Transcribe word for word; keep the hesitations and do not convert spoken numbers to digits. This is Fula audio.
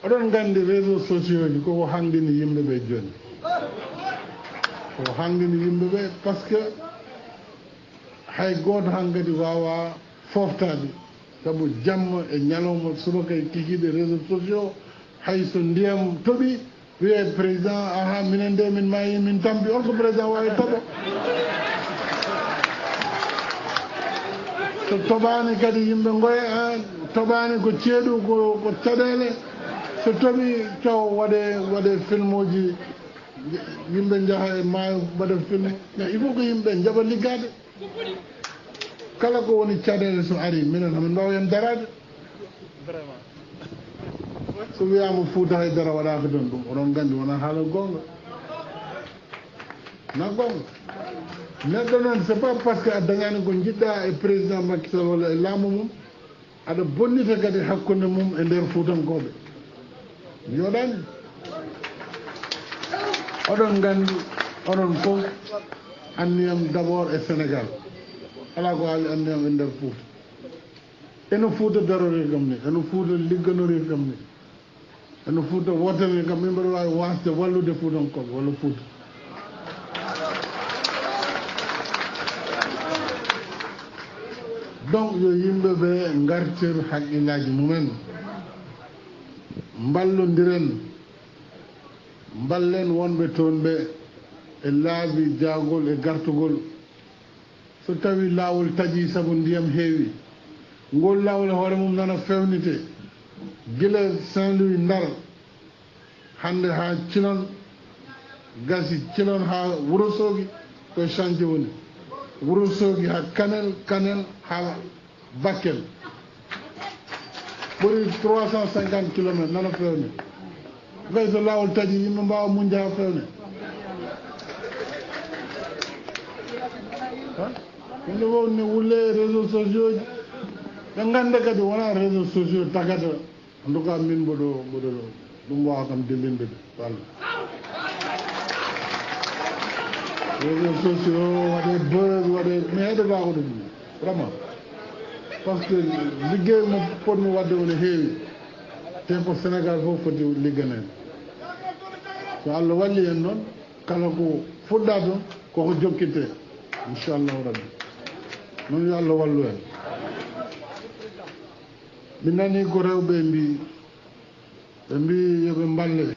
Oɗon nganndi réseaux sociaux ji koko hanndini yimɓe ɓe jooni. Ko hanndini yimɓe ɓe, parce que hay gooto hankadi waawa fooftaade. Sabu jamma e ñalawma subaka e kikiiɗe réseaux sociaux, hay so ndiyam toɓi, wiyee président, aha, minen de min maayi, min tampi. On ko président waawi toɓo? So toɓaani kadi yimɓe ngoya, a, toɓaani ko ceeɗu, ko, ko caɗeele. So toɓi, taw waɗe, waɗe filmuuji, yimɓe njaha e maayo mbaɗa film. Mais il faut que yimɓe njaɓa liggaade. Kala ko woni caɗeele so ari, minen hamin mbaawi heen daraade. So wiyaama Fuuta hay dara waɗaaka toon, ɗum oɗon nganndi wonaa haala goonga. Na goonga. Neɗɗo noon, c'est pas parce que a dañaani ko njiɗɗa e président Macky Sall walla e laamu mum, aɗa bonnita kadi hakkunde mum e nder Fuutankooɓe. Mi yooɗaani. Oɗon nganndi, onon fof, anniyam d'abord e Sénégal. Alaa ko haali anniyam e nder Fuuta. Eno Fuuta darorir kam ni, eno Fuuta ligganorir kam ni, eno Fuuta wootanir kam, min mbaɗa waawi waasde wallude Fuutankooɓe walla Fuuta. Donc, yo yimɓe ɓe ngartir haqqillaaji mumen, mballondiren, mballen wonɓe toon ɓe e laabi jaagol e gartugol. So tawii laawol taƴii sabu ndiyam heewi, ngol laawol e hoore mum nana fewnite, gila Saint-Louis, Ndar, hannde haa Cilon, gasi Cilon haa Wuro Soogi, koye chantier woni. Wuro Soogi haa Kanel, Kanel haa Bakel. Ɓuri trois cent cinquante kilomètres nana fewne. Gay so laawol taƴi, yimɓe mbaawa muñde haa fewne. Ha? Yimɓe fof ne wulle réseaux sociaux ji. Ɓe ngannda kadi wonaa réseaux sociaux tagata. En tout cas, min mboɗo, mboɗo ɗum waawa kam dillinde de, walla. Réseaux sociaux, waɗe buzz, waɗe, mi heɗotaako ɗum, vraiment. Parce que liggey mo potmi waɗde o ne heewi. Te ko Sénégal fof foti ligganeede. So Allah walli en noon, kala ko fuɗɗaa toon, koko jokkittee. Inchallahu Rabbi. Noon yo Allah wallu en. Mi nanii ko rewɓe mbii, ɓe mbii yo ɓe mballe.